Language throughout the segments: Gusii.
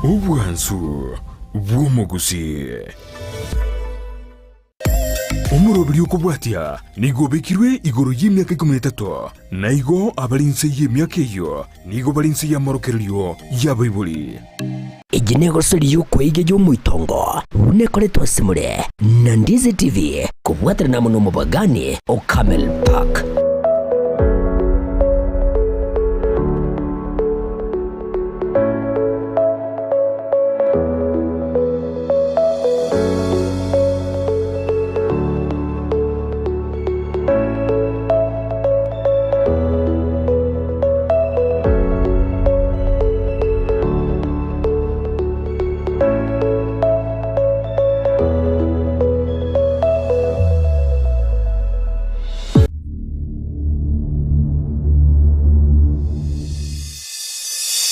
Obwansu bw'omogusii. Omoroberi okobwatia nigo obekirwe igoro y'emiaka ikomi na etato, na igo abare inse y'emiaka eyio nigo bare inse y'amorokererio y'abaibori. Eye negosori y'okweiga y'omoitongo buna ekoretwe ase more na Ndizi TV kobwaterana amo nomobagani o Camel Park.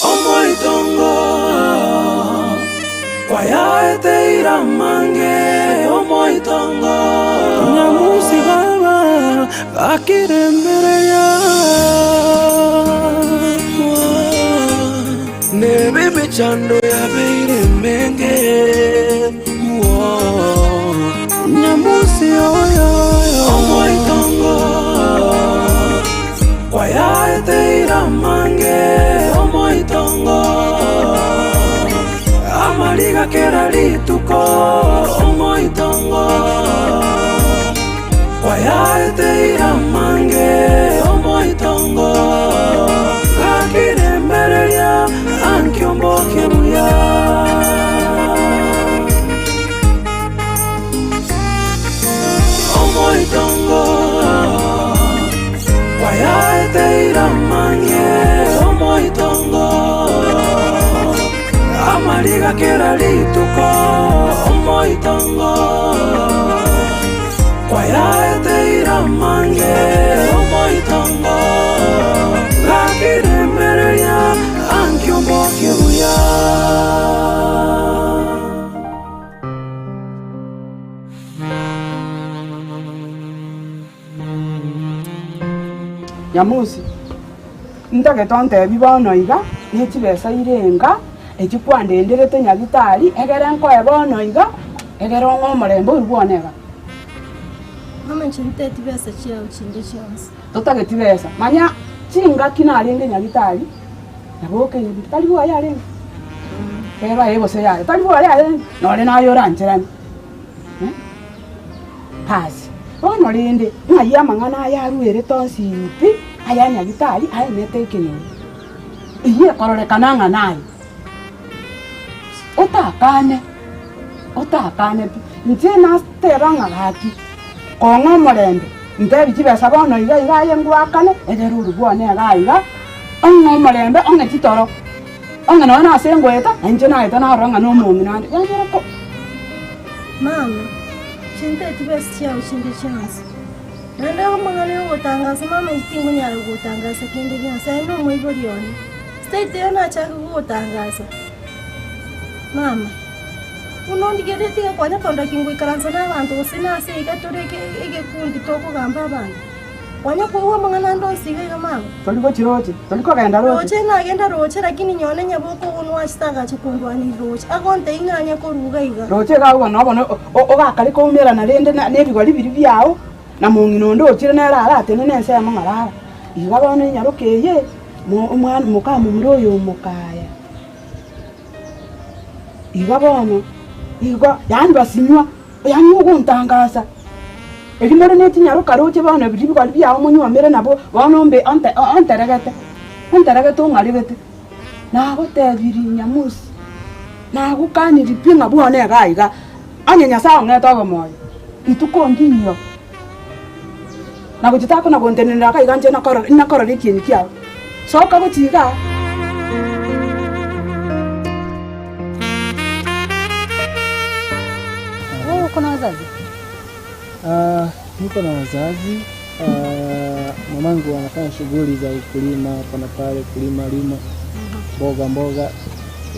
Omoitongo kwayaeteire amange, omoitongo. Nyamusi baba gakirembereria, Nebe emechando yabeire emenge, Nyamusi oyo, omoitongo. Kwayaeteire amange omoitongo, amariga kera rituko omoitongo. Kwayaeteire amange omoitongo, gakirembereria ankiombokie buya. Omoitongo kwayaeteire amange omoitongo amariga kera rituko omoitongo kwayaeteire amange omoitongo gakiremereria ankiombokie buya. Nyamusi, ntagete ontebi bono iga, ne chibesa irenga echi kwandenderete nyagitari, egere nkoe bono iga, egere ong'e omorembe oywo bwane iga. Mama inche ntagete besa chiao chinde chionsi. Totageti besa, manya chingaki narenge nyagitari, nyaboke tari bwoye arenge, teba ee gose yaya, tari bwoye arenge, nore naye orancherane. Basi, bono rende, ng'ai amang'ana aya aruerete onsi pi, aya nyagitari aenete ekenyoro? Eyio ekororekana ng'a naye. Otakane, otakane pi. Inche nateba ng'a gaki, kong'a omorembe, ntebi chibesa bono iga iga aye ngoakane, egere orobwane iga iga, ong'e omorembe, ong'e chitoro. Onye nonya nase ngoeta, na inche naeta narora ng'a nomong'ina ande, yanyora ko. Mama, chinto chibesa chiao chinde chionsi. Naende amang'ana yogotangasa, mama inche tingonyara gogotangasa kende gionsi, aye nomoibori one. State eyo nachake gogotangasa. Mama, buna ondigereretie iga kwanya kondokia ngoikaransa nabanto gose nase iga tore egekundi tokogamba abanto. Konya koigwa amang'ana ande onsi iga iga mama. Tori gochia roche, tori kogenda roche. Roche nagenda roche lakini nyone nyaboka ogonwa ase tagacha kondwania roche. Agontebia ng'a anye koruga iga. Roche iga agwo nabo bono ogakare koumerana rende na ebigori biria biao, na mong'ina onde ochire nere aratenene ensemo ng'a rara. Iga bono enyaroka eye, mo omwana mokamomura oyo omokaya. Iga bono, igo yaani basinywa. Yaani ogontangasa, erio more ne chinyaroka roche bono biria bigori biao monywomere nabo bono ombe onte onteregete, onteregete ong'aregete. Nagotebirie Nyamusi, nagokanirie pi ng'a bwane iga iga, onye Nyasae ong'ete obomoyo, rituko ndiiyo, na gochia takona gontenenera iga iga inche nakorora nakorora ekieni kiao. Soka gochia igaa. Wewe uko na wazazi? Ah, niko na wazazi. Ah, mamangu anafanya shughuli za ukulima hapa na pale, kulima lima mboga mboga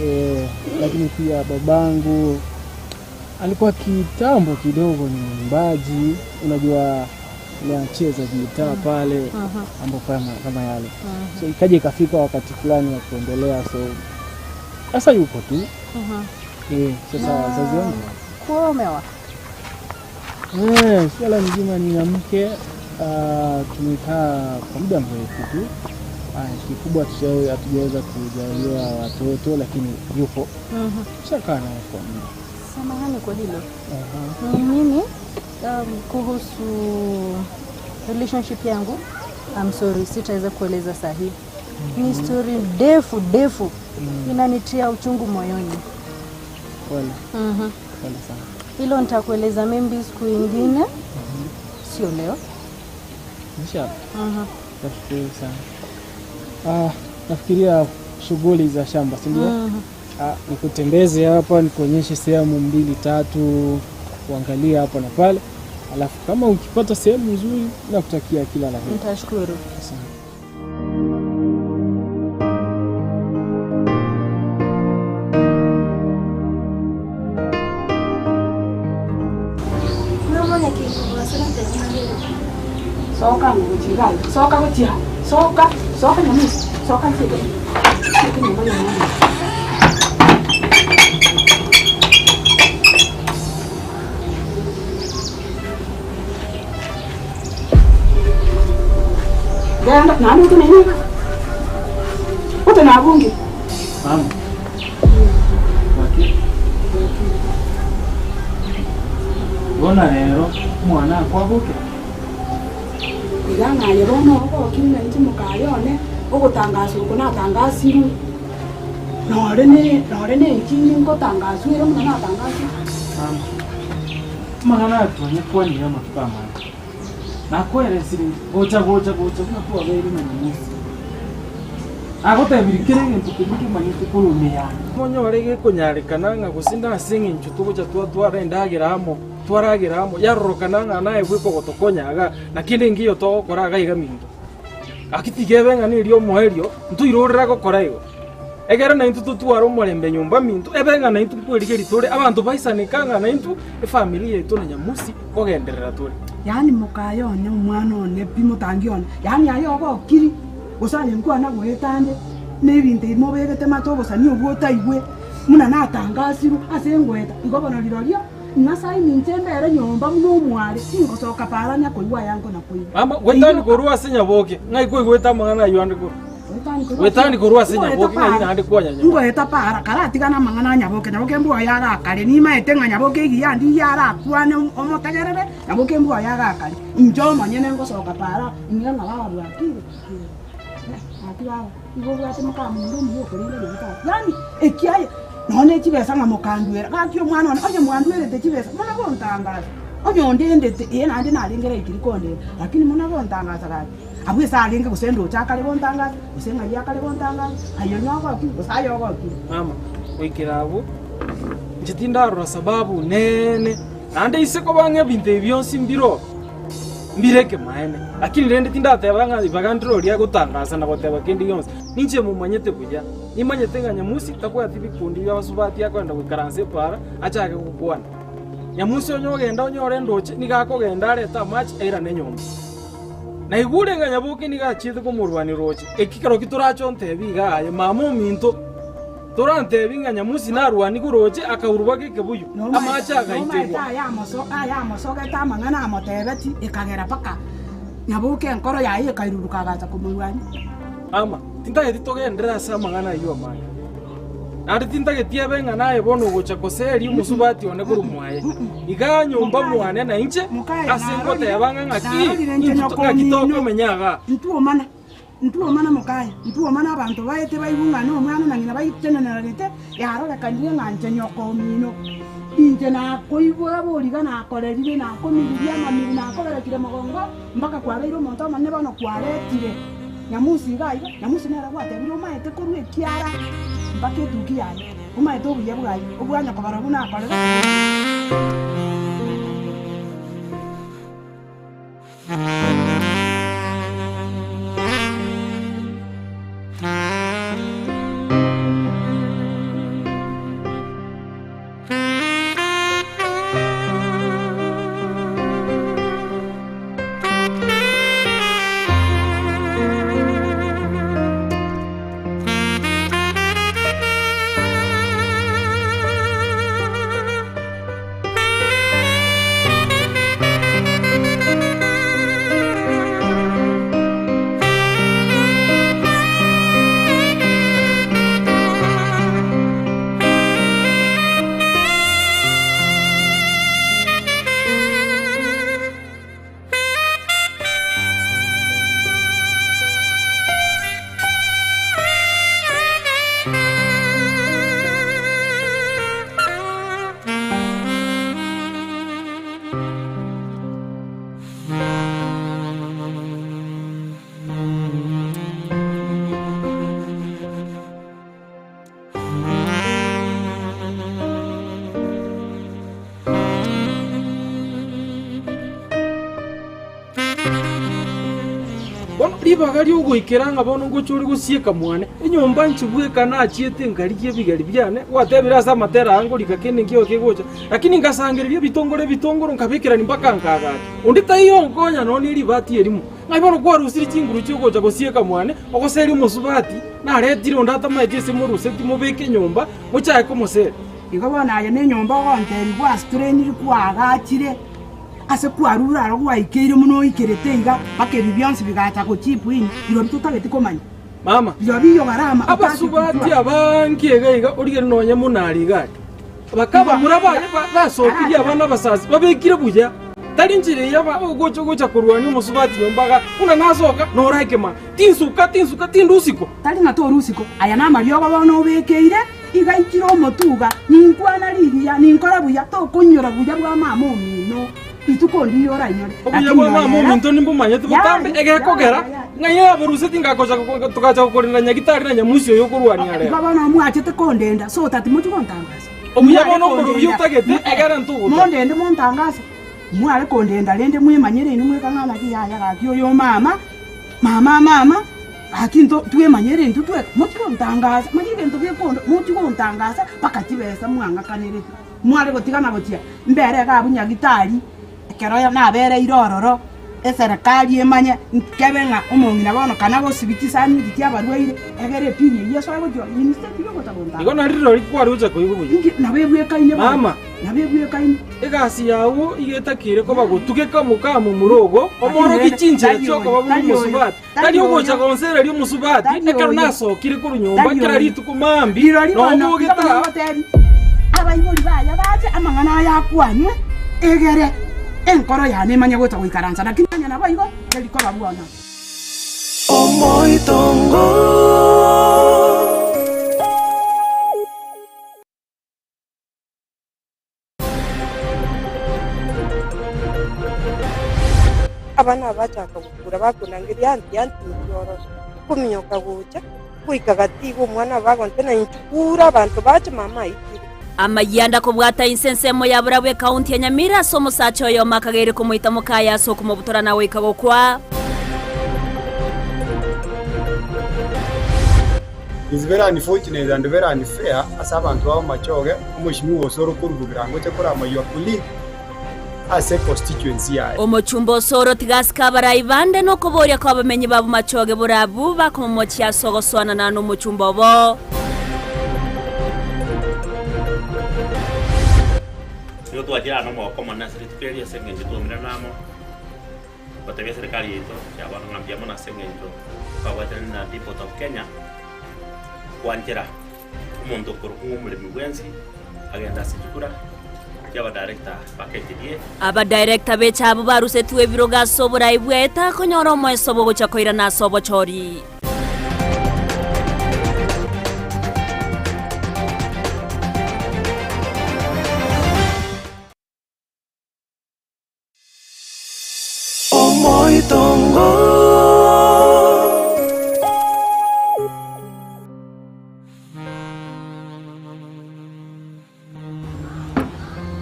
eh, lakini pia babangu alikuwa kitambo kidogo ni mwimbaji, unajua anacheza gitaa pale mambo kama, kama yale so ikaja ikafika wakati fulani wa kuendelea, so sasa yupo tu. Eh, sasa wazazi wangu Kuomewa. Eh, swala nzima nina mke tumekaa kwa muda mrefu tu. Kikubwa hatujaweza kujaliwa watoto, lakini yupo. Tushakaa naye kwa muda. Samahani kwa hilo. Mimi kuhusu relationship yangu, I'm sorry, sitaweza kueleza sahihi. Ni story ndefu ndefu, inanitia uchungu moyoni. Pole. Pole sana. Hilo nitakueleza maybe siku ingine, sio leo. Inshallah. Nashukuru sana. Nafikiria shughuli za shamba, si ndio? Nikutembeze hapa nikuonyeshe sehemu mbili tatu, uangalie hapa na pale, alafu kama ukipata sehemu nzuri nakutakia kila la heri. Nitashukuru. Asante. Soka nguchiga, soka gochia, soka, soka nyamusi, soka nchike. Nchike nyumba ya mama. Genda, nani utenene? Utena bunge. Mama. Waki. Bona rero mwana akwaboke. Igang'aye bono ogokina inche mokayone ogotangasa oko natangasirwe nore ne nore ne ekindi ngotangaswire muna natangasirwe. Mama. Mang'ana atwanya kwanira amatuko amange. Nakweresire gocha gocha gocha buna twabeire na nyamusi. Agotebiri kere egento keria kemanyete korwa yane. Monyore gekonyarekana ng'a gose ase eng'encho togocha twatwara endagera amo, twaragera amo, yarorokana ng'a naye bwekogotokonya iga, na kende ngiyo togokora iga iga minto. Akitige ng'a nirio omoerio, ntoirorera gokora igo. Egere naintwe totware omorembe nyomba minto, ebe ng'a naintwe nkwerigeria tore, abanto baisaneka ng'a naintwe, efamily yaito na nyamusi kogenderera tore. Yaani mokayone omwana one pi motangi one, yaani aye ogokiri, gose aye nkwana goetande, na ebinto ebi mobegete mato obosani obwo otaigwe, muna natangasirwe ase engoeta, igo bono rirorio, ng'a saini inche mbere nyomba muna omware, tingosoka para nyakoigwa aya nkona koigwa. Mama, gwetani korwa ase nyaboke, ng'ai koigwete amang'ana aywo ande korwa. Gwetani korwa ase nyaboke, ng'ai naende kwanyanya. Ngoeta para, karatigana amang'ana a nyaboke, nyaboke mbwa oyo agakare, nimaete ng'a nyaboke egiya andi yarakwane omotegerere, nyaboke mbwa oyo agakare. Inche omonyene ngosoka para, ing'e ng'a baba bwakire. Ati baba, igo obwate mokamonto omuya okorenda nyagetari. Yaani, ekiaye, nonye chibesa ng'a mokanduera, gaki omwana one, onye mwanduerete chibesa, mono gontangasa. Onye ondendete, eh naende narenge raikiri kondenda, lakini mono gontangasa gaki. Abwo ase arenge gose ndoche akare gontangasa, gose ng'ai akare gontangasa, aye onye ogokire, gose aye ogokire. Mama, goikera abwo, inche tindarora sababu nene, naende ise koba ng'a ebinto ebi bionsi mbiro, mbireke maene. Lakini rende tindateba ng'a ibaga ndire oria agotangasa na goteba kende gionsi. Ninche momanyete buya, nimanyete ng'a nyamusi tabwati bikundi bia abasubati akoenda goikaransa epara, achake gokwana. Nyamusi onye ogenda onyore ndoche, nigo akogenda arete amache airane nyomba. Naigure ng'a nyaboke nigo achiete komorwania roche, eki kero ki torache ontebi iga aye mama ominto, torantebi ng'a nyamusi narwanigwe roche akaurwa baka ekebuyu, amache agaitegwa. Nomaete aya amosogete amang'ana amotebeti, ekagera mpaka nyaboke enkoro yaye ekairuruka agacha komorwania. Mama, tintageti togenderere ase amang'ana ayio amange. Naende tintageti ebe ng'a naye bono ogocha koseria omosubati one korwa mwaye. Iga nyomba mwane na inche, ase ngoteba ng'a ng'aki intwe ng'aki tokomenya igaa. Ntuomana, ntuomana mokaya, ntuomana abanto baete baigwe ng'a nomwana na ng'ina baitenenerete, yarorekanire ng'a inche nyoko omino. Inche nakoigwa boriga nakorerire, nakomiririe amamiri, nakoberekire mogongo, mpaka kwabeire omonto omonene bono kwaretire. Nyamusi iga iga, Nyamusi nere gwatebire omaete korwa ekiara mpaka etuki yaye, omaete obuya bwaye, obwa nyoko barobwo nakorire. Ribaga riogoikera ng'a bono ngocha ore gosieka mwane, enyomba inche bweka nachiete nkarigia ebigeri biane, gwatebire ase amatera aya ngorika kende nkio kegocha, lakini ngasangereria ebitongoro ebitongoro nkabekerania mpaka nkaagacha. Onde taiyo onkonya nonya ne ribati erimo. Ng'ai bono kwarusirie chinguru chiogocha gosieka mwane, ogoseria omosubati, naretire onde atamaeti ase moruseti mobeke enyomba, mochake komoseria. Igo bono aye nenyomba ogontebi gwasitorenirie kwaagachire. Ase kwarure aro gwaikeire buna oikerete iga, mpaka ebi bionsi bigacha gochia ipwini, rirorio totageti komanya. Mama, Rirorio iyo gharama otagete abasubati gotwara. abange iga iga origere nonya buna aria iga aria, bakabamura baye ba- basokirie abana abasasi babekire buya, tari nchera eye aba ogocha ogocha korwania omosubati nyomba iga, buna nasoka noraike ma, tinsuka tinsuka tindusiko. Tari ng'a torusiko, aya namariogo bono obekeire, Iga ikire omotuga, ninkwana rigiya, ninkora buya, tokonyora buya bwa mama omino rituko ndiyo oranyore. Obuya bwa mama ominto nimbomanyete botambe, egekogera ng'a yaboruseti ngakocha togacha gokorenda nyagitari na nyamusi oyo okorwania rero. Igo bono mwachete kondenda, so tati mochie gontangasa. Obuya bono oborobia otagete, egere ntogotaka. Mondende montangase, mware kondenda rende mwemanyere inwe mweka ng'a naki yaya gaki oyo mama, mama mama. Gaki into twemanyere intwe tweka, mochie gontangasa, manya egento gekondo, mochie gontangasa mpaka chibesa mwang'akanerete. Mware gotigana gochia mbere iga abwo nyagitari, ekero nabereire ororo, eserekari emanye, nkebe ng'a omong'ina bono kana gosibia chisani echi chia abarwaire, egere epini eyio esoe gochia instead yogocha gontangasa. Igo nari rirorio kware gocha koigwa buya. Inki nabo ebwekaine bono, Mama. nabo ebwekaine. Egasi yao iga etakeire koba gotugeka omokama-omura ogo, omworokia chinchera chi'okoba buna omosubati. Tari ogocha gonsereria omosubati ekero nasokire korwa nyomba kera rituko mambia, nonya obogete aa. Abaibori baye bache amang'ana aya akwanwe, egere enkoro yane emanye gocha goikaransa, naki nonya naboigo teri koba bwona. Omoitongo. Abana bachaka gokura bakonangeria anti anti inchuo ororo, kominyoka gocha, goika gati iga omwana bagontebia na inchuo kura abanto bache mama aikire. Amayianda kobwata inse ensemo ya barabwo ekaunti ya Nyamira ase omosacha oyomo akageire komoita mokaye ase okomobutora na goika gokwa. It's very unfortunate and very unfair ase abanto ba Bomachoge, omweshimiwa Osoro korwa Bogirango oche korama your colleague ase constituency yaye. Omochumba Osoro tiga asike abarai bande nokoboria kw'abamenyi ba Bomachoge borabu bakomomochia ase ogosoanana nomochumba obo. Nigo twachire aa nomogoko omonene ase rituko eri ase engencho twaumerana amo. Gotebia eserikari yaito ya bono ng'a mbuya mono ase eng'encho twabwaterani na Depot of Kenya gwanchera omonto okorokwa ng'a omoremi bwensi agende ase chikura chia abadirector ba KTDA. Abadirector b'echabu barusetigwe ebirogo ase oborai bwaye takonyora omoeso bw'ogocha koirana ase obochori. Omoitongo.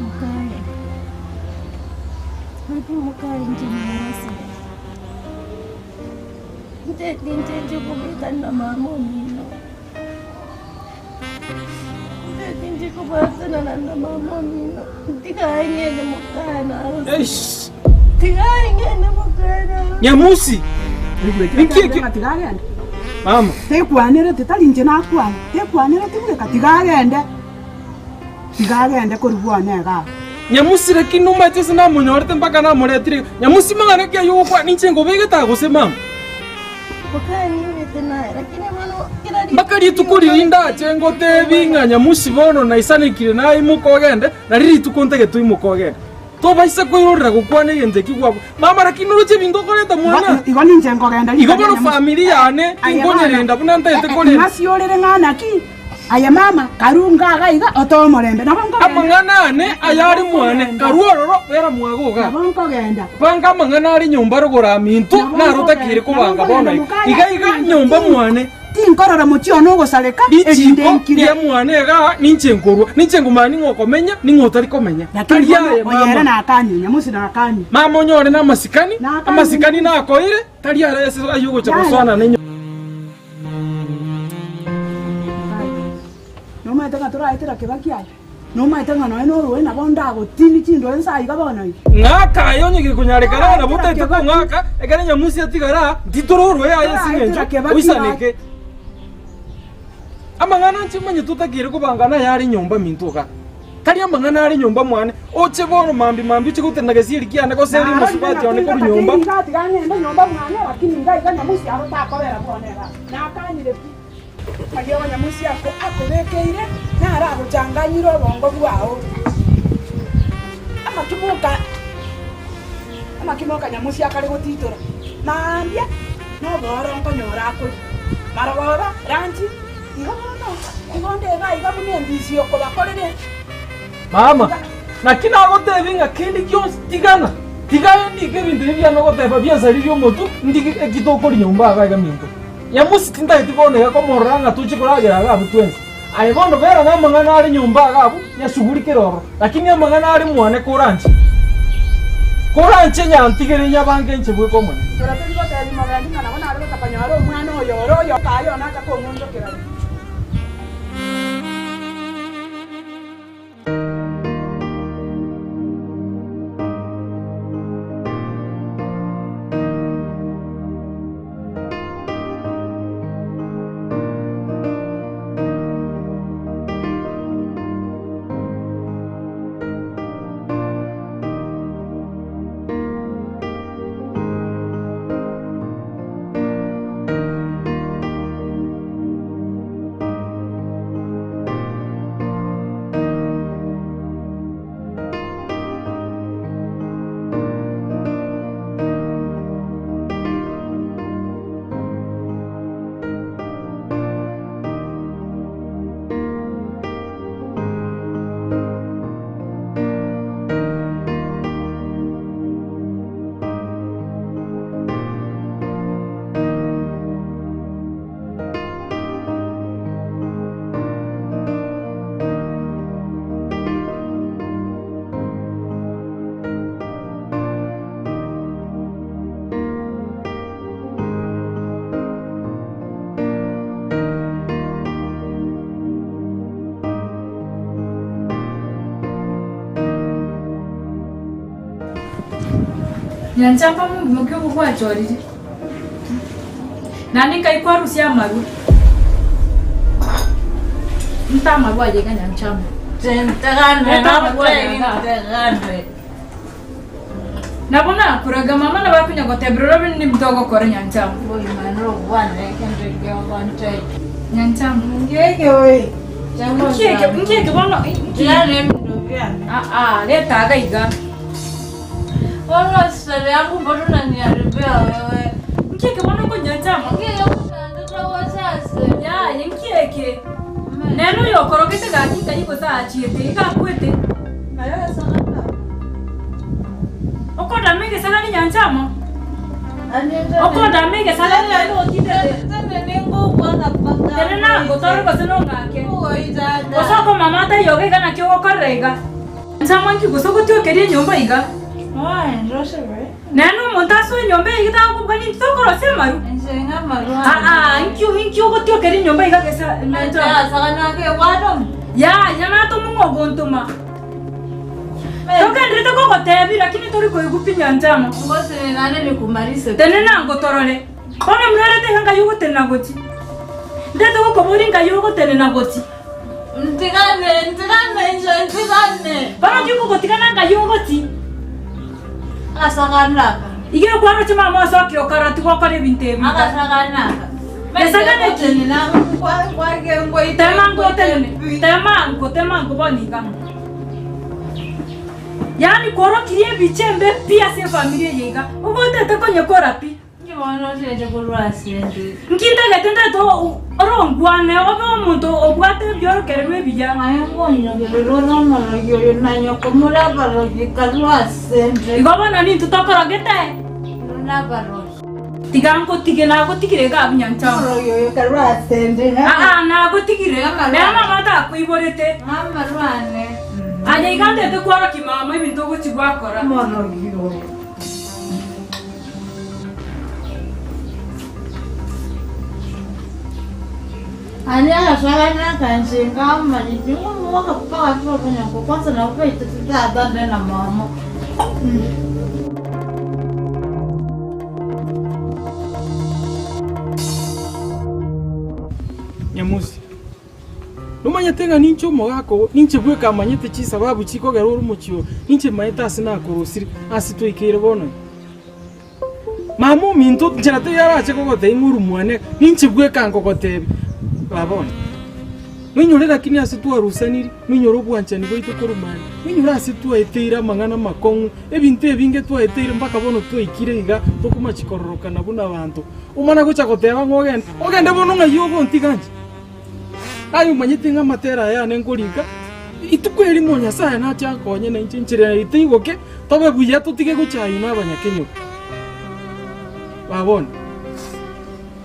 Mokaye, gaki mokaye inche narosire, inche ninche nche kobekana na mama omino, inche tinchi kobwatanana na mama omino, tiga ng'ende mokaye narosire, Eish! tiga ng'ende mokaye narosire. Nyamusi! Ninki ekio? Tiga agende. Mama. Tekwanereti, tari inche nakwana, tekwanereti bweka, tiga agende, tiga agende korwa bwane iga abwo. Nyamusi lakini nomaete ase namonyorete mpaka namoretire iga. Nyamusi mang'ana ki ayio ogokwana ninche nkobegete aa gose mama? Mpaka rituko riria ndache ngotebi ng'a Nyamusi bono naisanekire naimoke ogende, nari rituko ntagete oimoke ogende. Tobaisa koirorera gokwana egento eki gwakwa. Mama lakini noroche ebinto okoreta mwana? Igo ninche nkogenda Igo bono famiri yane tinkonyerenda buna ntagete korenda. Ng'asiorere ng'a naki? Aye mama, karunga iga iga, otoe omorembe. Nabo nkogenda. Amang'ana ane ayare mwane, karue ororo, bera mwago iga. Nabo nkogenda. Banga amang'ana are nyomba rogoro aminto, Nabo naro otakeire nkogenda. kobanga Nabo bono nkogenda iga. mokaya. Iga iga nyomba mwane. Tinkorora mochie one ogosareka, erinde Richiko nkire. ria mwane igaa, ninche nkorua, ninche nkomanya ning'o okomenya, ning'o otari komenya. Lakini Tari bono aye oyere mama. nakanie, Nyamusi nakanie. Mama onyore namasikani, Nakanie amasikani Nyamusi. nakoire, tari are ase ayio ogocha Yaya. gosoana nenyo. Nomaete ng'a toraetera kebaki aye? Nomaete ng'a nonya noroe nabo ndagotini chindoe nsa aiga bono iga? Ng'aka aye onye gekonyarekana ng'a nabo otaete kong'aka, ekero enyamusi yatigara aa, ntitororwe aye ase engencho oisaneke. Amang'ana inche manyete otakeire kobanga nayare nyomba minto igaa. Tari amang'ana are nyomba mwane, oche bono mambia mambia oche gotenena gesieri kiane gose erio Narorire omosubati ng'a one korwa tingotakeiri nyomba. iga tiga ng'ende nyomba mwane, lakini iga iga nyamusi aro takobera bono igaa. Nakanyire pi. Aria onyamosi ako akobekeire, naro agochanganyire obongo bwao. Amakimo oka amakimo okanyamosi akare gotitora, mambia nobooro nkonyora akoria. Marogoba, ranchi, igo bono igo nde iga iga buna embisi okobakorera. Mama, naki nagotebia ng'a kende gionsi tigana, tiga ndike ebinto ebi biane ogoteba biansaririe omotwe, ndige eki tokoria nyomba iga iga minto. Nyamosi tintageti bono iga komorora ng'a toche koragera iga abwo twensi. Aye bono bera namang'ana are nyomba iga abwo, nyasugurikere ororo, lakini amang'ana are mwane koranche. Koranche nyantigere nyabange inche bweka omonyene. Inchera tori gotebia mogendi ng'a nabo nare gotakonyora omwana oyo ore oyo kaye one acha kong'onchokera. Nyanchamba omogima ki obwo gwachorire? Naende nkai kwarusia amarwa? Nta amarwa aye iga Nyanchama. Leta amarwa aye iga. Nabo nakuraga mama nabo akonya gotebera orobe nibinto ogokora Nyanchama. Nyanchama. Nki eke nki eke bono nki Ah ah leta iga iga. Nki eke bono okonyanchama? Yaya nki eke? Nere oyokorogete gaki nkai gose achiete iga akwete. Okondama egesagani nyanchama? Okondama egesagani naende otindete? Tenena ango tore gose nong'ake. Gose okomama taiyo iga naki ogokorera iga. Nchama nki gose ogotiokeria enyomba iga? Nere nomonto asoe enyomba eye iga tagokobua ninki tokorosia amaru? Aa, inki inki ogotiokeria enyomba iga gesa Yaya natoma ng'a ogontoma. Togenderete kogotebia lakini tori koigwa pi Nyanchama. Tenena ango torore. Bono mrarete iga ngai ogotenena gochi. Ndete gokoboria ngai ogotenena gochi. Ntigane, ntigane inche, ntigane. Bono tingogotigana ngai ogochi. Agasaganaka. Iga ekwaroche mama osoke okora tigokora ebinto ebi. Agasaganaka. Gesagane ki? Tema ngotenene, tema ango, tema ango bono iga. Yaani kworokirie ebicha embe pi ase efamiri eye iga. Ogotete konyekora pi. Nki ntagete ntagete orongwane obe omonto obwate ebiorokererwa ebiya. Igo bono nintwe tokorogete. Tiga nkotige, nagotigire iga abwo nyanchama. Omorogi oyo karue asende. Aa, nagotigire. Amarwa. Nere mama takoiborete. Amarwane. Aye iga ntete kworokia mama ebinto ogochia gwakora. Omorogi oyo. Ani agasagana akanshinga amanyiti ng'omoka mpaka tobanyako kwanza nabaite tata nde na mama. Nyamusi, nomanyete ng'a ninche omogaka oo, ninche bweka amanyete chisababu chikogera ore omochie oo, ninche maete ase nakorosire, ase twaikeire bono iga. Mama ominto nchera teiyo arache kogotebia ng'a ore mwane, ninche bweka nkogotebia, baba one. Noinyore lakini ase twarusaniri, noinyore obwanchani bwaito korwa mani, noinyore ase twaeteire amang'ana amakong'u, ebinto ebinge twaeteire mpaka bono twaikire iga tokomachi kororokana buna abanto. Omana gocha goteba ng'a ogende, ogende bono ng'ai ogontiga inche? Aye omanyete ng'a amatera aya yane nkorika, rituko erimo Nyasaye nache ankonye na inche enchera eye teigoke, tobe buya totige gochaywa na abanyakenyoro. Baba one,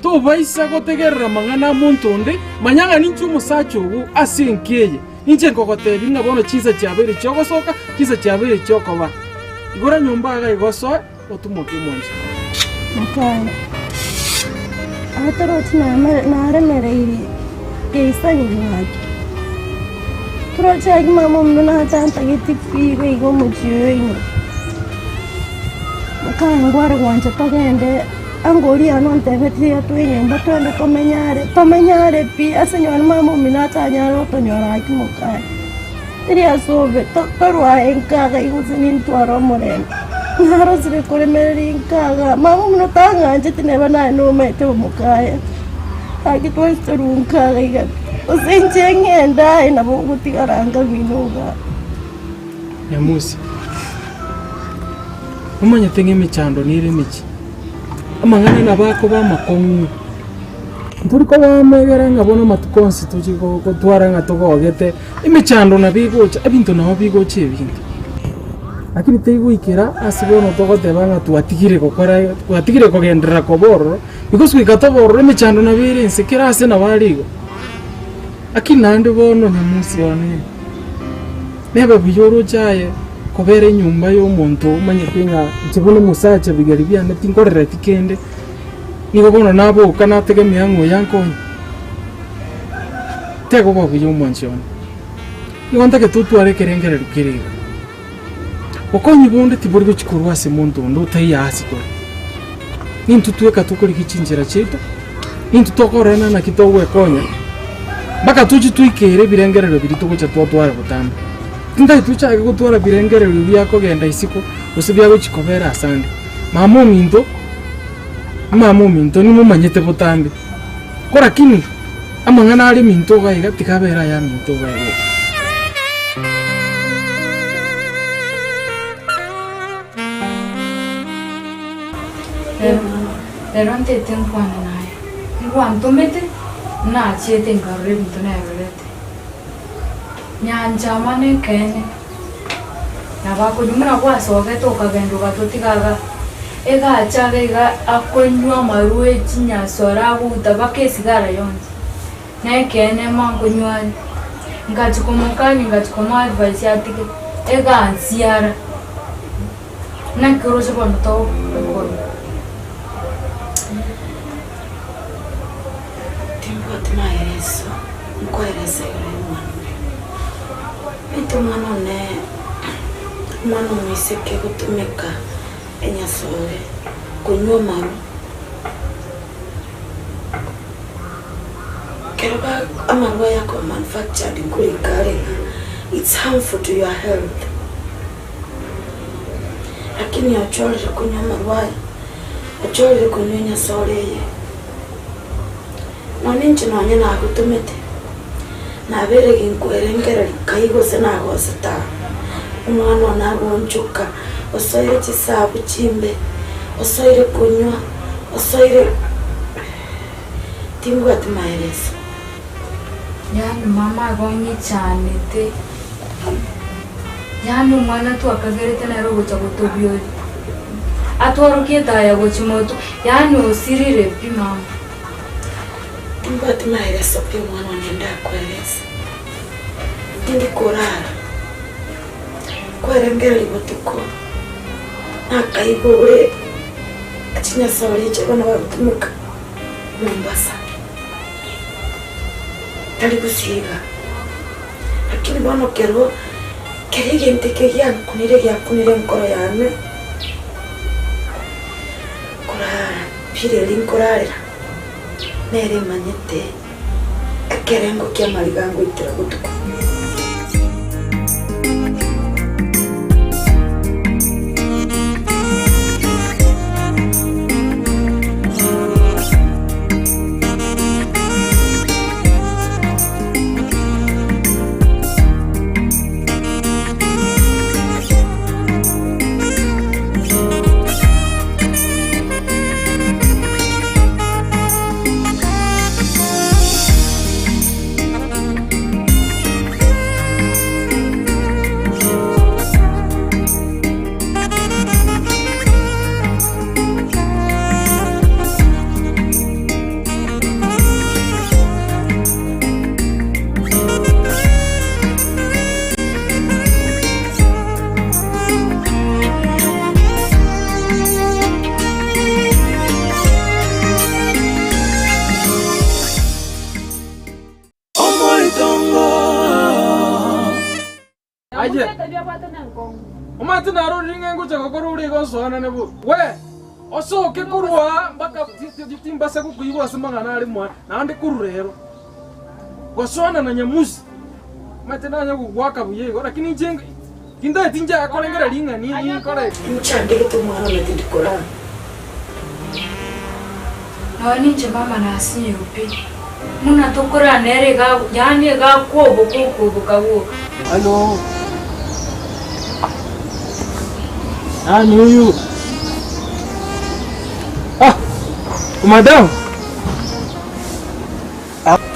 tobaisa gotegerera amang'ana a monto onde, manya ng'a ninche omosacha ogo ase enka eye, ninche nkogotebia ng'a bono chinsa chiabeire chi'ogosoka, chinsa chiabeire chi'okoba. Igora nyomba iga iga osoe. Otumoke omwancho. Makaye, Aye torochi naremereirie geisa gaki. Torochi aki mama omino natantageti pi iga iga omochie oyo ime. Makaye ngware gwancha togende ango oria yane ontebetie tiga toe enyomba twende tomenye are, tomenye are pi ase nonye mama omino atanyare gotonyora gaki mokaye. Teri ase obobe, torwae nkaga igo gose nintware omorembe. Narosire koremereria nkaga, mama buna otang'ancheti neba naye nomaete omokaye. Gaki twensi torue nkaga iga pi, gose inche ng'ende aye nabo ogotigara nka bino igaa. Nyamusi, Omanyete ng'a emechando nere emechie, amang'ana nabo akoba amakong'u. Ntori kobaamegera ng'a bono amatuko onsi tochie gotwara ng'a togogete, emechando nabo egocha, ebinto nabo bigocha ebinge. Lakini terigoikera ase bono togoteba ng'a twatigire gokora twatigire kogenderera koba ororo, because goika tobe ororo emechando nabo ere ense, kera ase nabo are igo. Lakini naende bono nyamusi one, nebe buya oroche aye kobera enyomba ya omonto omanyete ng'a inche buna omosacha bigeri biane tinkorereti kende. Nigo bono naboka nategemea ng'a oyo ankonye, tegoba buya omwanchi one. Nigo ntagete otware ekerengererio kere iga. Bokonyi bonde tibori gochia korwa ase monto onde otaiyo ase tore. Nintwe tweka tokorigia chinchera chiaito, nintwe tokororana naki togwekonya, mpaka tochie toikere ebirengererio biria togocha twatwara botambe. Tintagete tochake gotwara birengererio bia kogenda isiko, gose bia gochia kobera asande. Mama ominto. Mama ominto nimomanyete botambe, ko rakini amang'ana are minto iga iga tiga abere ayaminto iga iga. Rero ntete nkwane naye, nigwantomete, nachiete nkarora ebinto nerorete. Nyanchama nekeene. Nabo akonywa buna gwasogete okagenda ogatotiga iga, egacha iga iga akonywa amarwa echinyasore agoita mpaka esigara yonsi. Na ekeene ma nkonywa are, ngachia komokania ngachia komoa advice atige, egansiara, naki oroche bono togokora. Timbwati maeleso nkoeresa igoro y'omwana oyo. Baitu omwana one, omwana omoiseke gotumeka enyasore, konywa amaru, ekero ba amaru aya ako manufactured nkorika are ng'a it's harmful to your health. Lakini ochorire konywa amaru aya, ochorire konywa enyasore eye. Nonya inche nonye nagotomete, nabeire ginkwerengereria kai gose nagosete aa, omwana one agoonchoka, osoire chisabu chimbe, osoire konywa, osoire timbwati maeleso. Yaani mama igo ong'ichanete, yaani omwana twakagerete nere ogocha gotobioria. Atworokie etaya gochia motwe, yaani osirire pi mama. Timbwati maeleso pi omwana one ndakoelesa, tindi korara, nkwerengereria botuko, nakaigure chinyasore echi abana bagotumeka Mombasa, tari gosiiga, lakini bono kero kera egento eke giankunire giakunire enkoro yane, nkorara pi riria nkorarera. Nere emanyete ekerengo ki'amariga ngoitera botuko. Omoitongo. Aye, omanyete narorire ng'a ngocha gokora ore iga osoanane bobe. We, osoke korwa aa mpaka timbasa gokoigwa ase amang'ana are mwane, naende korwa rero. Gosoana na nyamusi, omanyete nanye gogoaka buya igo, lakini inche tintageti inche akorengera ring'ana eri nkore. Inchandegete omwana one tindi korara. Nonya ninche mama nasinyirwe pi, buna tokorara nere iga yaani iga akwoboka okwoboka gwoka. Halo. Nani huyu? Ah, madam.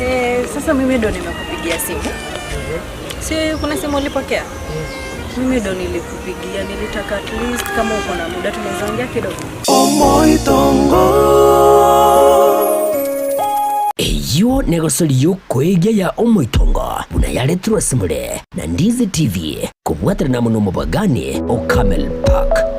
Eh, sasa mimi ndo nimekupigia simu. Si kuna simu ulipokea? Mimi ndo nilikupigia, nilitaka at least kama uko na muda tunaweza ongea kidogo. Omoitongo. Eyio negosori y'okoegia ya omoitongo buna yaretirwe ase more na Ndizi TV kobwaterana amo nomobagani o Camel Park.